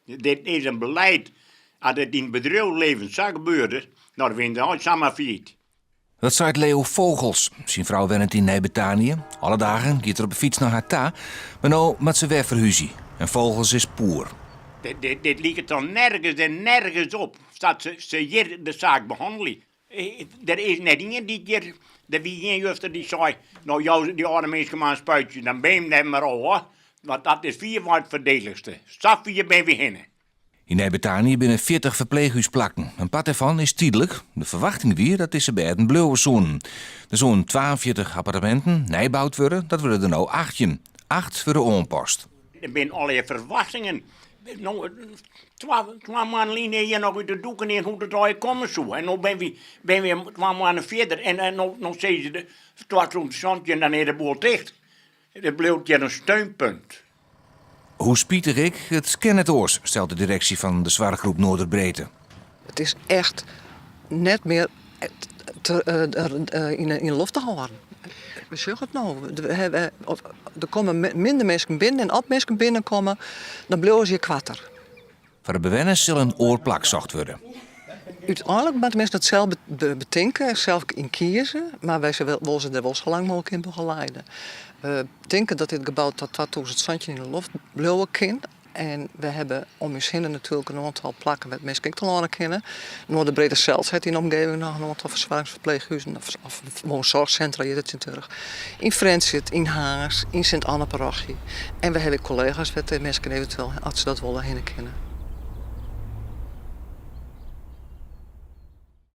Dit is in beleid, as it yn it bedriuwslibben sa gebeurde, no dan wiene se altyd samar fallyt. Dat seit Leo Vogels. Syn frou wennet yn Nij-Bethanië. Alle dagen giet er op 'e fyts nei har ta, mar no moat se wer ferhúzje. En Vogels is poer. Dit liket dan nergens en nergens op, sa't se hjir de saak behannelje. Der is net ien dy't hjir, der wie ien juster dy't sei, no jou dy âlde minsken mar in spuitsje, dan bin jim der mar ôf, want dat is fierwei it foardelichste. Safier binne wy hinne. Yn Nij-Bethanië binne 40 ferpleechhúsplakken. In part dêrfan is tydlik. De ferwachting wie dat dizze bêden bliuwe soenen. Der soenen 42 apparteminten nijboud wurde, dat wurde der no 18. Acht wurde oanpast. Der binne allegear ferwachtingen. No, twa moannen lyn is hjir noch út de doeken dien hoe't it allegear komme soe. En no binne wy, binne wy twa moannen fierder en no, no sizze se 2017, dan is de boel ticht. It bliuwt hjir in steunpunt. Hoe spitich ek, it kin net oars, stelt de direksje fan de soarchgroep Noorderbreedte. It is echt net mear yn 'e loft te hâlden. We sjogge it no. Der komme minder minsken binnen en as minsken binnenkomme, dan bliuwe se hjir koarter. Foar de bewenners sil in oar plak socht wurde. Uteinlik moatte minsken dat sels betinke en sels yn kieze, mar wy wolle se dêr wol sa lang mooglik yn begeleide. We tinke dat dit gebou tot 2017 yn de loft bliuwe kin. En we hawwe om ús hinne natuerlik in oantal plakken wêr't minsken ek telâne kinne. Noorderbreedte sels hat yn de omgeving noch in oantal fersoargingsferpleechhuzen of woonzorgcentra hjit it tsjintwurdich. Yn Frjentsjer, yn Harns, yn Sint Anne-parochie. En we hawwe ek kollega's wêr't de minsken eventueel, as se dat wolle, hinne kinne.